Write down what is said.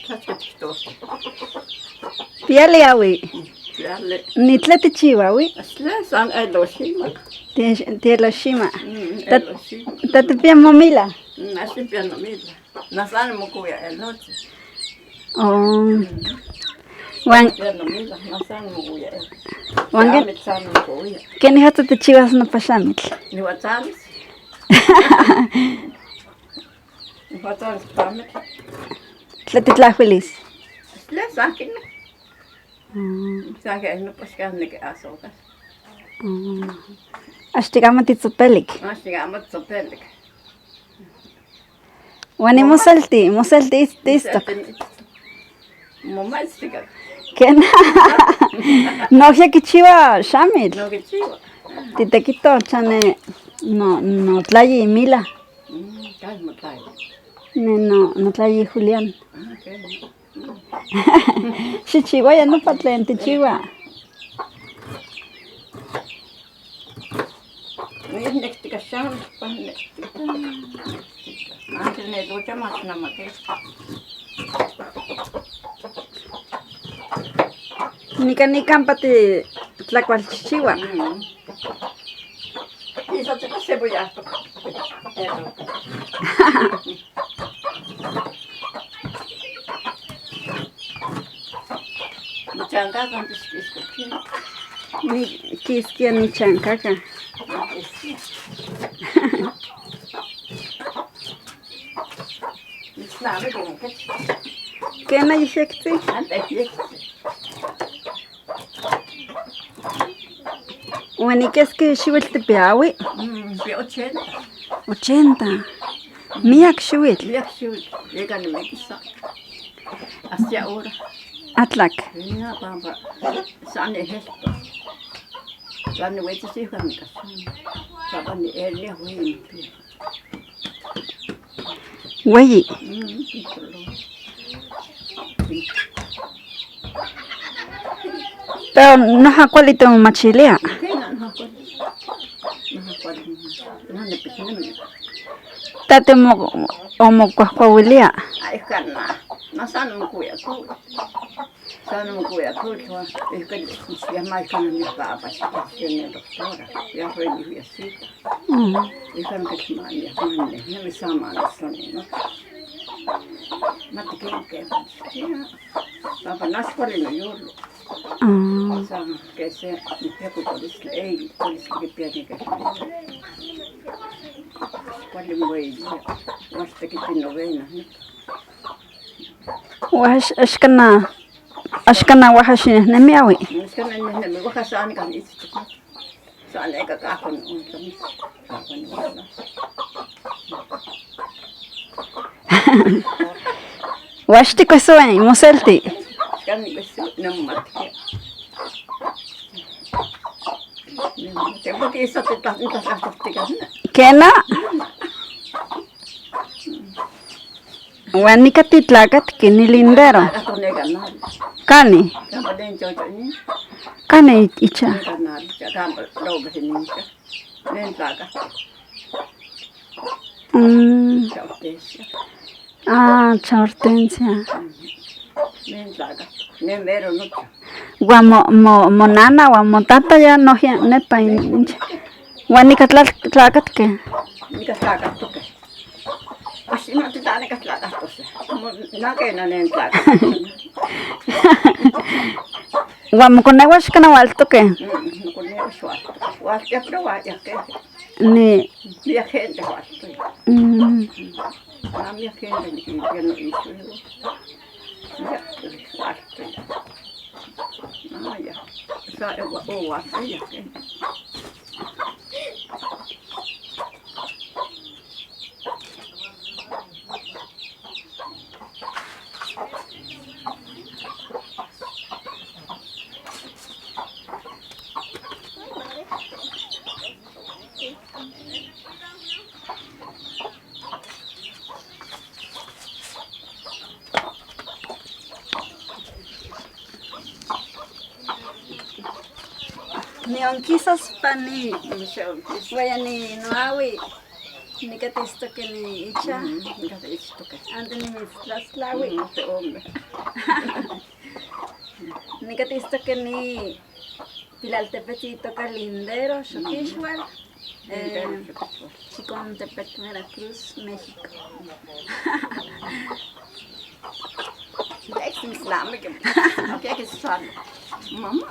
Tlachque tichtosque. Piali ahui. Piali. Ni tlen tichiua ahui. Tlen san eloxima. Tieloxima. Eloxima. Ta tipia momila. Ax nipia nomila. Nah san nimokowia elote. Oh. Huan Nipia nomila, nah san nimokowia elote. Huan Xamitl san nimokowia. ¿Quenicatza tichihuas nopa xamitl? Nihuatzalis. Nihuatzalis pamitl. ¿Tlen titlajuilis? Tlen san quineh. San que nopa axkan niqui azúcar. Axtica amo titzopelik. Axtica amo tzopelik. Huan imoselti, moselti titztoc. Momaitztica. Quena. Nojya quichiua xamitl. No quichiua. Titequito chane no notlayi imila. Casi motlayi. Ne no notlayi Julián. Ah, quena. Xichihuaya nopa tlen tichiua. Nihnectica xamitl, pues nectica. Antes nelucha mach namaquis. Nican nicampa ti tlacualchihchiua. Isa cebollato. Mochancaca antes quisquia. Ni quisquia nichancaca. Quena yejectzi? Huan iquesqui xiuitl tipiaui? Pia 80. 80. Miac xiuitl. Miac xiuitl. Yeca nimiquisa. Hasta ahora. Atlac. Ya, pampa. San ejerto. San nihuetzis ihua nicaxan. Pampa nielia hueyi nipia. Hueyi. Pero noja cuali timomachilia. Quena, noja cuali. Noja cuali. Noja nipicnemi. Ta omocuahcuahuilia. Ay, cana. No san mocuia tuli. San mocuia tuli. Ihca ya más cana mi papá. Tiene doctora. Ya fue mi viejita. Ihca no que mami, mami, no me sama no no. Mati que que. Papá no cuali no yolo. San que se mi pia polis ei polis que pia que que. Cuali muy dia. Hasta que te novena. Huan axcana axcana huaja xinehnemiaui. Axcana nehnemi huaja san ica itztoc. San eka kahco ontlamis. Kahco niualas. Huan xticuesoua moselti. Axcan nicuesoua nimomatquia. Nimomatquia porque isa titlahtlahtoctica. Quena. Huan nica titlacatqui nilindero. Cani. Cani icha. Ah, cha Hortensia. Huan monana huan motata ya nojia nepa incha. Huan nica tlacatque. Nica tlacattoque. Axi ma titla tlacattos. Na quena nen tlacattos. Huan moconehua axcana hualtoque. Moconehua xualtoque. Hualtia pero huaya que. Ni. Miac gente hualtoya. Ah, miac gente niquilpia no ixuiua. Ya, hualtoya. Ah, ya. Sa ohualtoya que. Nionquisas pani huaya ni noahui. Nica tiitztoque ni icha. Nica tiitztoque. Antes nimitztlaxtlahui. Te hombre. Nica tiitztoque ni pilaltepetl itoca Lindero, Xoquixual. Lindero, Xoquixual. Chicontepec, Veracruz, México. Mamá.